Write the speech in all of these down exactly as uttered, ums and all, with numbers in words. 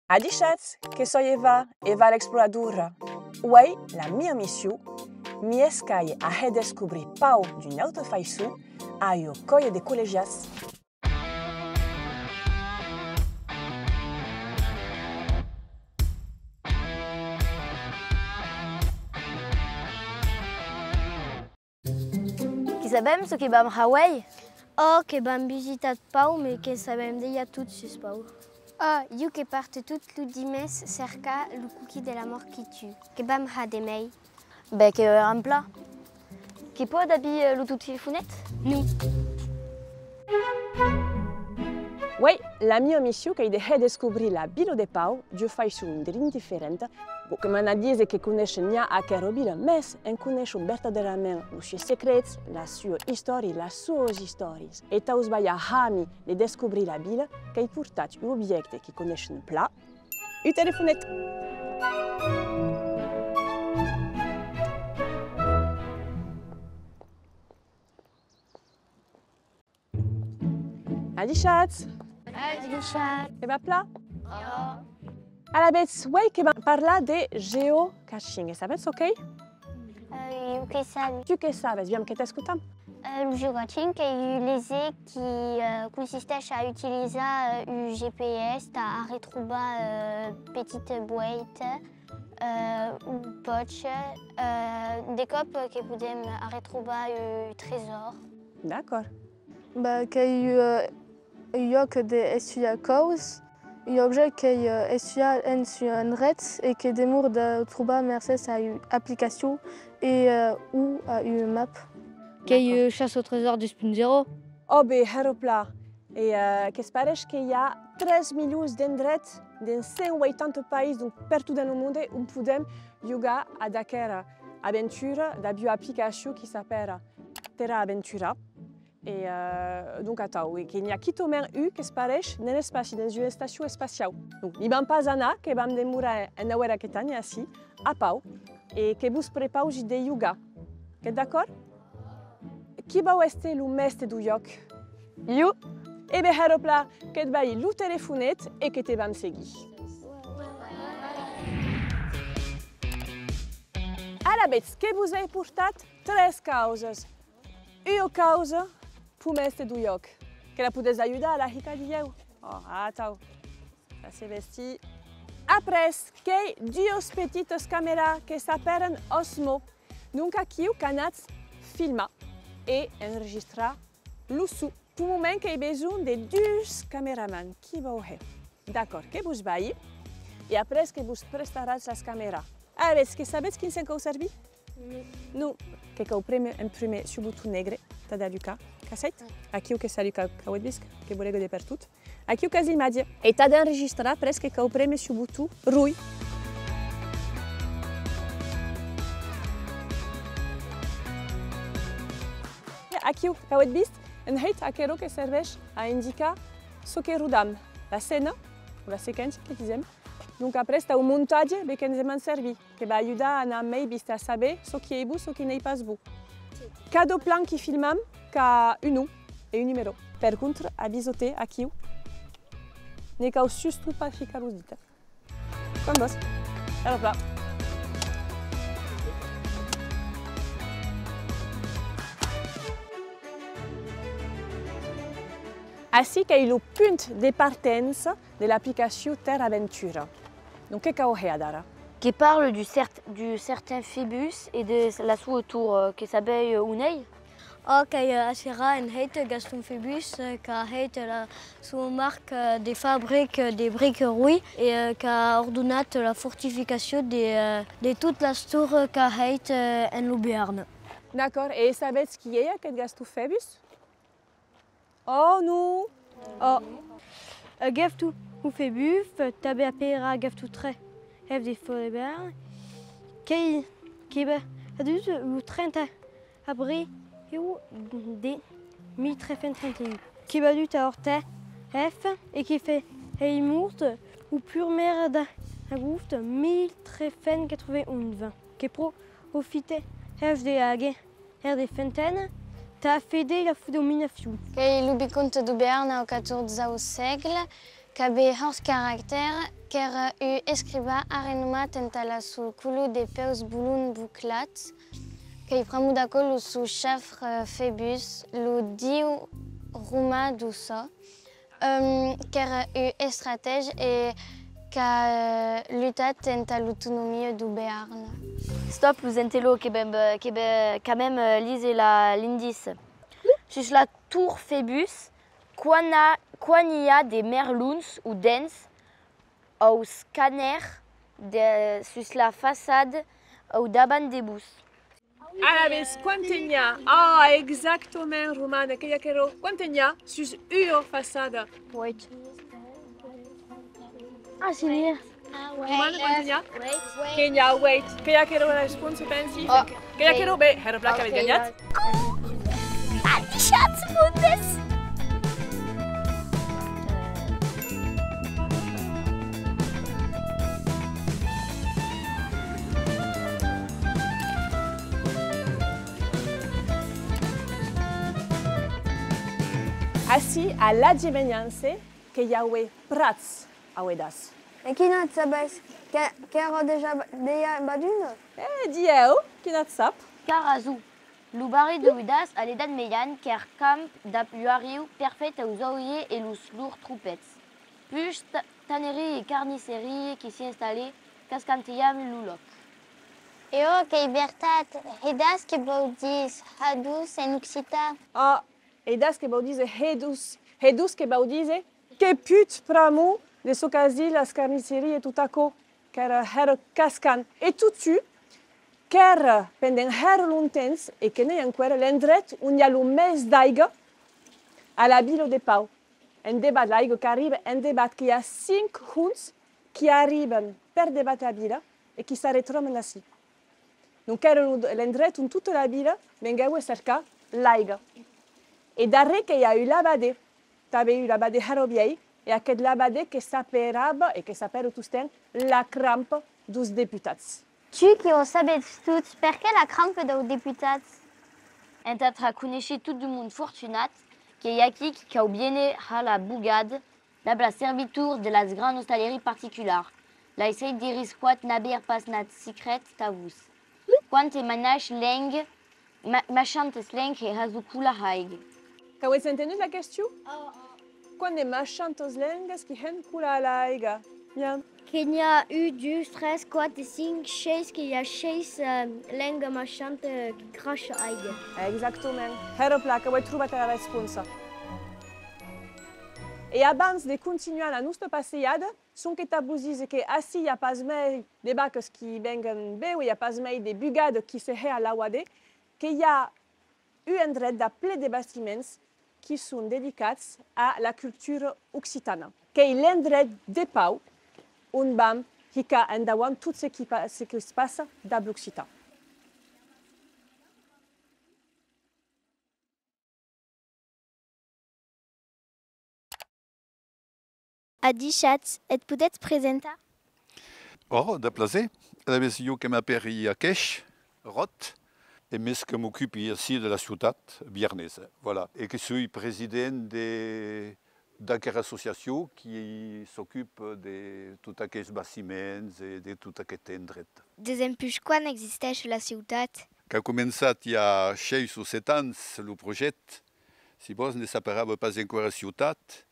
Adishatz, que soi Eva, Eva l'exploradora. Uei, la mia mission, mi escai a hèr descobrir Pau d'una auta faiçon a ua còlha de collegians. Que sabem çò que vam har uei? Ò, que vam visitar Pau, mes que sabem dejà tot sus Pau. Ò, ieu que parte tot lo dimècres cercar lo coquin de la mòrt qui tua. Que vam har de mei? Ben, que, eh, en plan. Que pòt abrir, eh, lo ton telefonet? Non. Uei, la mia mission qu'ei de hèr descobrir la vila de Pau d'ua faiçon drin diferenta. Bon, que m'an a díser que coneishen ja aquera vila, mes en coneishen vertadèrament los sues secrets, la sua istòria, las suas istòrias. E taus balhar hami de descobrir la vila, qu'èi portat un objècte qui coneishen plan, un telefonet. Adishatz! Adishatz! Que va plan? Ò! Alavetz, uei que vam parlar de geocaching. E sabetz çò qu'ei? Euh, ieu que sabi. Tu que sabes, bien que t'escotam. Euh, lo geocaching qu'ei un leser qui, euh, consisteish a utilizar, euh, un G P S tà arretrobar, euh, petita boèita, euh, o pòcha, euh, de còps que podem arretrobar un tresòr. D'acòrd. Bah, qu'ei, euh, un jòc d'estudiar causas, un objècte qu'ei, euh, estudiat en un endret e que demora de trobar mercés a ua aplicacion e, euh, o a ua map. Qu'ei, euh, chasse au trésor dus punt zèro. Ò ben, hèra plan. E, euh, que's pareish que i a tres milions d'endrets dens cent ueitanta païses, donc pertot dens lo monde, on podem jogar ad aquera aventura dab ua aplicacion qui s'apèra Terra Aventura. E, euh, donc, atau, e que n'i a quitament un, que's pareish, dens l'espaci, dens ua estacion espaciau. Donc, n'i vam pas anar, que vam demorar en Navèra Aquitània, ací, a Pau, e que vos prepausi de jogar. Qu'ètz d'acòrd? Qui vòu èster lo mèste deu jòc? Ieu! E ben, hèra plan, que't balhi lo telefonet e que te vam seguir. Alavetz, que vos èi portat tres causas. Ua causa peu mèste deu jòc. Que la podetz ajudar a la hicar dilhèu? Ò, atau. Tà se vestir. Après, qu'èi duas petitas camèras que s'apèran Osmo. Donc aquiu qu'anatz filmar e enregistrar lo son. Peu moment qu'èi besonh de dus cameramans. Qui vòu hèr? D'acòrd, que vos balhi. E après que vos prestaratz las camèras. Alavetz, que sabetz quin se'n cau servir? Non. Non. Que cau prémer en prumèr suu boton negre, tad alucar. Qu'as hèit? Aquiu que s'aluca, qu'auetz vist, que bolega de pertot. Aquiu qu'as l'imatge. E tad enregistrar, après que cau prémer suu boton roi. Aquiu, qu'auetz vist, en hèit aquerò que serveish a indicar çò que rodam, la scèna, o la sequéncia que disem. Donc après, tau montatge, be que'ns en vam servir, que va ajudar a anar mei viste, a saber çò qui ei bon, çò qui n'ei pas bon. Cada plan qui filmam qu'a un nom e un numèro. Per contra, avisa-te, aquiu, ne cau sustot pas hicar los dits. Quan vòs. Hèra plan. Ací qu'ei lo punt de partença de l'aplicacion Terra Aventura. Donc, que cau hèr adara? Que parla du cert-, du certain Febus e de la soa tor, euh, que sabèi, euh, on ei? Ò, qu'ei, euh, ací en hèit Gaston Febus, euh, qu'a hèit la soa marca de fabrica de brica roi e, euh, qu'a ordonat la fortificacion de, euh, de tot las tors qu'a hèit, euh, en lo Bearn. D'acòrd, e sabetz qui ei aqueth Gaston Febus? Ò, non! Ò. Gaston Febus, tanben aperat Gaston tres, èf de Fodeberg, qu'ei, que va, a dus lo trenta abriu de mil tres cents trenta-un, que va dut a Ortès, èf, e que fèi, ei mort lo purmèr d'agost mil tres cents quatre-vingt-onze, que profitèi, èf, de la guèrra de Cent Ans, tà feder la dominacion. Qu'ei lo vicomte d'Aubèrn au quatorzau sègle, Qu'avè hòrt caractèr, qu'èra un escrivan arrenomat entà la son color de peus blond boclats, qu'ei pr'amor d'aquò lo son chafre Febus, lo diu roman deu sò, ehm, qu'èra un estratège e qu'a, eh, lutat entà l'autonomia deu Bearn. Stòp, los entelòps, que ben, que ben, quand même, eh, lise la, l'indici. Sus la tor Febus, quan a, quan i a de merlons o dents, aus canèrs de, sus la façada au davant de vos. Alavetz, quante n'i a? Ah, exactament, Romana, qu'ei aquerò. Quante n'i a sus ua façada? Ueit. Ah, si n'i a. Romana, quante n'i a? Ueit. Que n'i a ueit. Qu'ei aquerò la responsa, pensi? Oh. Qu'ei aquerò, ben, hèra plan qu'avètz ganhat. Adishatz, mondes! Ací, a La Gemenhança, que i avè prats a Uedàs. E quina sabes que, qu'èra dejà, dejà vaduna? Eh, dieu, quina sap? Qu'as rason. Lo barri de Uedàs, a l'Edat Mejan, qu'èra camp dab ua riu perfèit aus aulhèrs e los lors tropèths. Puish, ta-, tanneria e carnisseria que s'i installè, cascantejavan lo lòc. E ò, qu'ei vertat, hedàs que vòu díser hadós en occitan. Ah, hedàs que vòu díser hedós, hedós que vòu díser que put, pr'amor de çò qu'as dit, las carnisserias e tot aquò, qu'èra hèra cascant. E totun, qu'èra pendent hèra longtemps, e que n'ei enqüèra, l'endret on i a lo mès d'aiga a la vila de Pau. En debat, l'aiga qu'arriba en debat, que i a cinc honts qui arriban per debat la vila e qui s'arretròban ací. Donc, qu'èra lo, l'endret on tota la vila venguèva cercar l'aiga. E darrèr que i a un labader, tanben un labader hèra vielh, e aqueth labader que s'aperava, e que s'apèra tostemps, la crampa deus deputats. Tu qui o sabes tot, perqué la crampa deus deputats? Entà conéisher tot de monde fortunat, qu'ei aquí qui cau viéner har la bogada, dab la servitor de las grandas ostaleries particulars. Laissètz de risquat n'aver pas nat secret tà vos. Quante manachs lengh, ma-, machantas lenghas e hasó colar aiga. Qu'avètz entenut la question? Quant de machantas lengas qui hèn colar l'aiga? Bien. Que n'i a un, dus, tres, quate, cinc, sheis, que i a sheis, eh, lengas machantas, eh, qui crashan aiga. Exactament. Hèra plan, qu'avètz trobat la responsa. E abans de continuar la nosta passejada, sonque tà vos díser que ací i a pas mei de vacas qui vengan béver, i a pas mei de bugada qui se hè a l'auader, que i a un endret dab plen de bastiments qui son dedicats a la cultura occitana. Qu'ei l'endret de Pau on vam hicar endavant tot ce qui pa-, ce qui's passa dab l'occitan. Adishatz, e't podetz presentar? Ò, de plaser. Alavetz, jo que m'apèri Aquèsh Ròth, e mès que m'ocupi ací de la ciutat biarnesa, voilà, e que soi president de, d'aquera associacion qui s'ocupa de tot aqueths bastiments e de tot aqueth endret. Desempuish quan existeish la ciutat? Qu'a començat i a sheis o sèt ans lo projècte, si vòs, ne s'aperava pas enqüèra ciutat,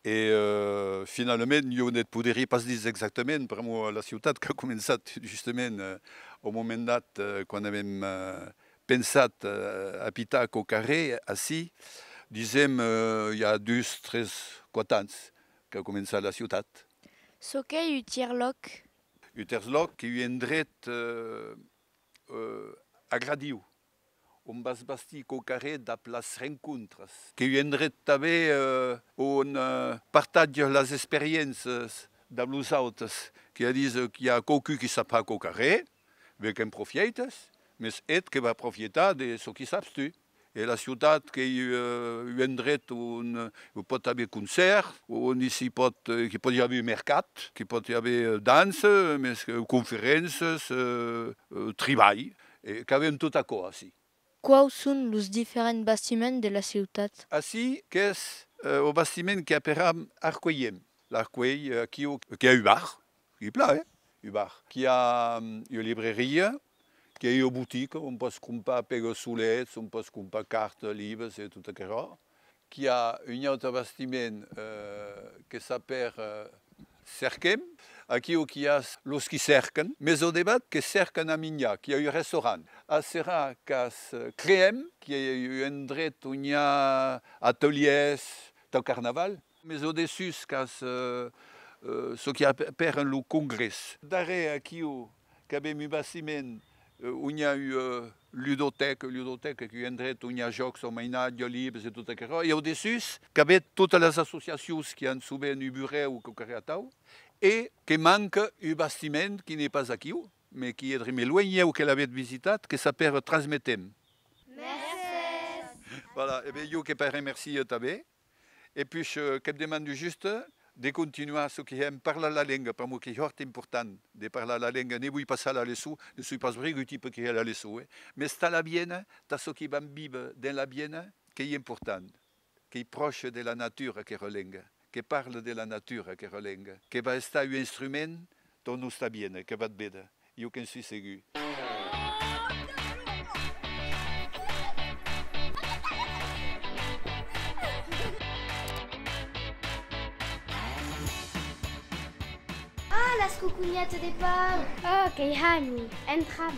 e, eh, finalament, jo ne't poderí pas díser exactament, pr'amor la ciutat qu'a començat justament, eh, au moment dat, eh, quan avèm, eh, pensat, eh, apitar quò carrèr ací, disem, eh, i a dus, tres, quate ans qu'a començat la ciutat. Çò qu'ei un tièrs lòc? Un tièrs lòc qu'ei un endret, eh, eh, agradiu, on vas bastir quò carrèr dab las rencontras. Qu'ei un endret tanben, eh, on, eh, partatjas las experiéncias dab los autes, qu'ei a díser, eh, qu'i a quauqu'un qui sap har quò carrèr, ben que'n profieitas, mès eth que va profieitar de çò qui saps tu. E la ciutat qu'ei, eh, un endret on, eh, pòt aver concèrt, on i s'i pòt, eh, qu'i pòt i aver un mercat, qu'i pòt i aver, eh, dança, mès, eh, conferéncias, eh, eh, tribalh, e qu'avem tot aquò ací. Quaus son los diferents bastiments de la ciutat? Ací qu'es, eh, au bastiment qui aperam Arcueillem. L'arcuelh, eh, aquiu, qu'i a un bar, qu'i pla, eh? Un bar. Qu'i a, mm, ua libreria, qu'i a ua botica on pòs crompar pegas solets, on pòs crompar cartas, libres e tot aquerò. Qu'i a un autre bastiment, eh, que s'apèra, eh, Cerquem. Aquiu qu'i a los qui cèrcan, mès au debat que cèrcan a minjar, qu'i a un restaurant. A serà qu'as, eh, Creem, qu'i a un endret on i a atelièrs tau carnaval. Mès au dessús qu'as, eh, eh, çò qui apèran lo Congrès. Darrèr aquiu qu'avem un bastiment, eh, on i a ua, eh, ludotèca, ludotèca qu'ei un endret on i a jòcs au mainatge, libres e tot aquerò. E au dessús qu'avem totas las associacions qui an sovent un burèu o quauquarren atau. E que manca un bastiment qui n'ei pas aquiu, mès qui ei dremei luenh, ieu que l'avètz visitat, que s'apèra Transmetem. Mercés! Voilà, e ben, ieu que vos remercie tanben. E puish, eh, que'vs demandi juste de continuar çò qui hèm, parlar la lenga, pr'amor qu'ei hòrt important de parlar la lenga. Ne voi passar la leçon, ne soi pas bric un tipe qui hè la leçon, eh? Mès tà la Viena, tà çò qui vam víver dens la Viena, qu'ei important, qu'ei pròche de la natura, aquera lenga, que parla de la natura, aquera lenga, que va estar un instrument dens nosta Viena, que vatz véder. Ieu que'n soi segur. Ah, las coconhetas de Pau! Oh, qu'ei hami! Entram!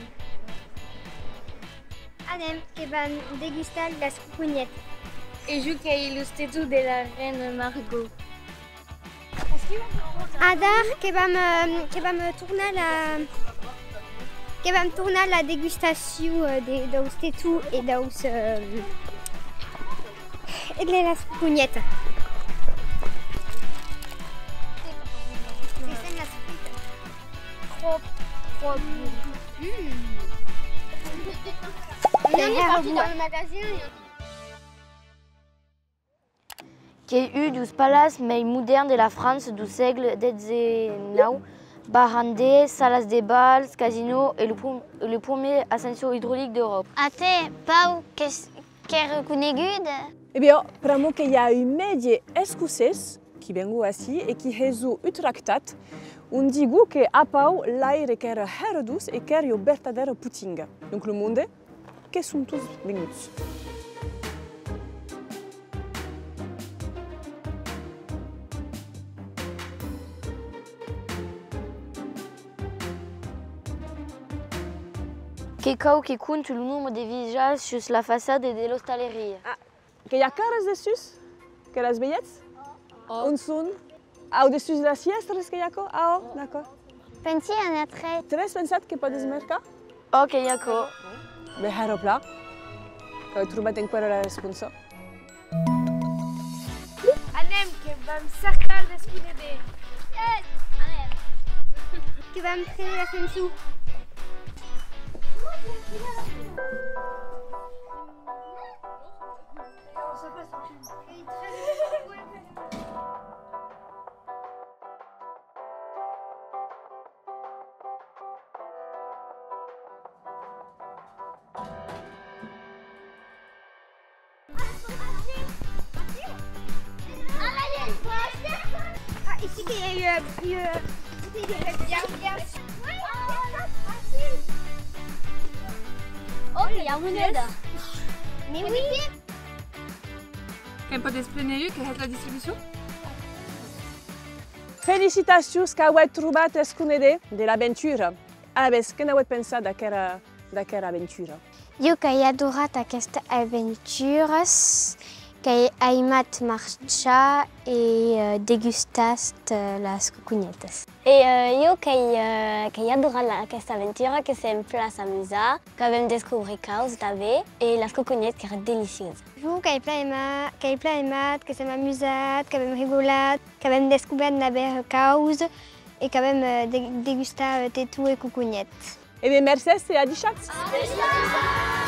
Anem, que vam degustar las coconhetas. E jo qu'ei los tetons de la reina Margot. Adara que vam, eh, que vam tornar la, que vam tornar la degustacion, eh, de, daus tetons e daus, eh, e de las coconhetas. Que sent las fritas. Trop, trop bon. Mm. On en est parti dans le magasin. Qu'ei un deus palacis mei modèrns de la França deu sègle dètz-e-nau, barrandèrs, salas de bals, casinò e lo pr-, e lo primièr ascensor idrolic d'Euròpa. Atè, Pau, qu'ès, qu'ès reconegut? E ben, pr'amor que i a un mètge escocés qui venguc ací e qui hesó un tractat on diguc que a Pau l'aire qu'èra hèra doç e qu'èra ua vertadèra potinga. Donc lo monde que son tots venguts. Que cau que compte lo nombre de visatges sus la façada de l'ostaleria. Ah, que i a caras dessús? Que las veietz? Oh. On son? Au dessús de las fièstras que i a aquò? Ah, oh, d'acòrd. Pensi a n'aver tres. Tres, pensatz que pòdes mercar? Oh, que i a aquò. Ben, hèra plan. Qu'avètz trobat enqüèra la responsa. Anem, que vam cercar l'escudeder. Yes! Anem! Que vam prene l'ascensor. Ah, ici qu'il y a eu, euh, une bouteille de Pepsi. Oh, il y a une aide. Mais oui. Que'n pòdes préner un que hèt la distribucion? Felicitacions, qu'avètz trobat l'escudeder de l'aventura. Alavetz, que n'avètz pensat d'aquera, d'aquera aventura? Ieu qu'ai adorat aquestas aventuras, qu'ai aimat marchar e, eh, degustar, eh, las coconhetas. E, eh, ieu qu'ai, eh, qu'ai adorat la, aquesta aventura, que sèm plan amusats, qu'avem descobrit causas tanben, e las coconhetas qu'èran deliciosas. Jo qu'ai plan aimat, qu'ai plan aimat, que sèm amusats, qu'avem rigolat, qu'avem descobèrt navèra causas e qu'avem, eh, de-, degustat, eh, tetons e coconhetas. E ben, mercés e adishatz! Adishatz!